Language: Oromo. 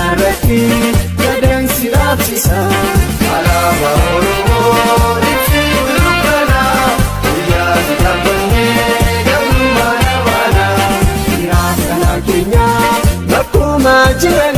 Oromiyaa irratti gadaan si dhaabsisa. Alaabaa Oromoo ibsituu dukkanaa, guyyaa si dhaabbannee gabrummaa dhabaanaa. Dhiiraaf dhalaa keenya bakkuma jiran.